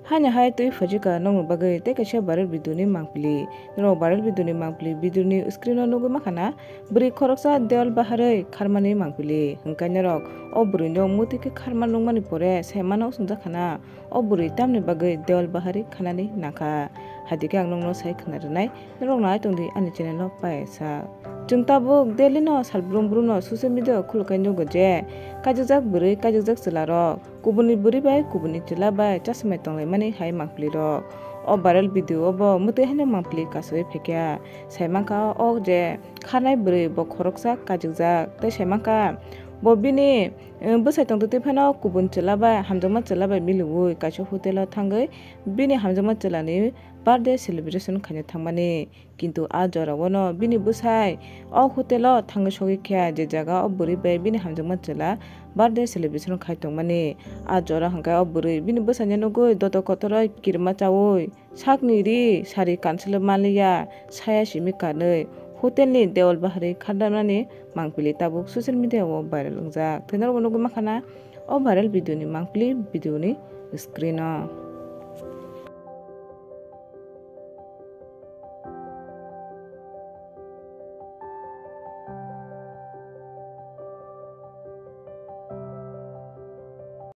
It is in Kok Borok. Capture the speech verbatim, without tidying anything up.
Haino hai twi phaijikha nokni bagwi tei kaisa viral video ni mangpili. Norok viral video ni mangpili video ni screen o nugwi mankha na, bwrwi khoroksa dewal baharwi kharmani mangpili. Hwnkhe norok o bwrwi no muitu khe kharma nukmani pore sai mano swngjakha na, o bwrwi tamni bagwi dewal baharwi khanani nangkha. Haidikhe ang nokno sai khwna rwnai, norok nai tongdi ani channel o paisa. Chwng tabuk daily no sal brum brum no social media o khulukhe nugo je, kaijakjak bwrwi, kaijakjak chwla rok kubuni bwrwi bai kubuni chwla bai chasmai tonglaimani hai mangpili rok. O viral video o bo mwtwi haino mangpili kasui phaikha. Sai mankha o je kharnai bwrwi bo khoroksa kaijakjak tei sai mankha bo bini, eh, bwsai tongtwtwi phano kubun chwla bai hamjakma chwla bai miliwi kaisa hotel o thangwi bini hamjakma chwla ni birthday celebration khaina thangmani. Kintu a jora o no bini bwsai o hotel o thangwi sogwi kha, je jaga o bwrwi bai bini hamjakma chwla birthday celebration khai tongmani. A jora hwnkhe o bwrwi bini bwsai no nugwi doto kotor o kirima chaui sakni ri sari kansulwi manliya, saya simi kanwi hotel ni dewal baharwi kharnani mangpili tabuk social media o viral wngjak. Tei norok bo nugwi mankha na o viral video ni mangpili video ni screen o.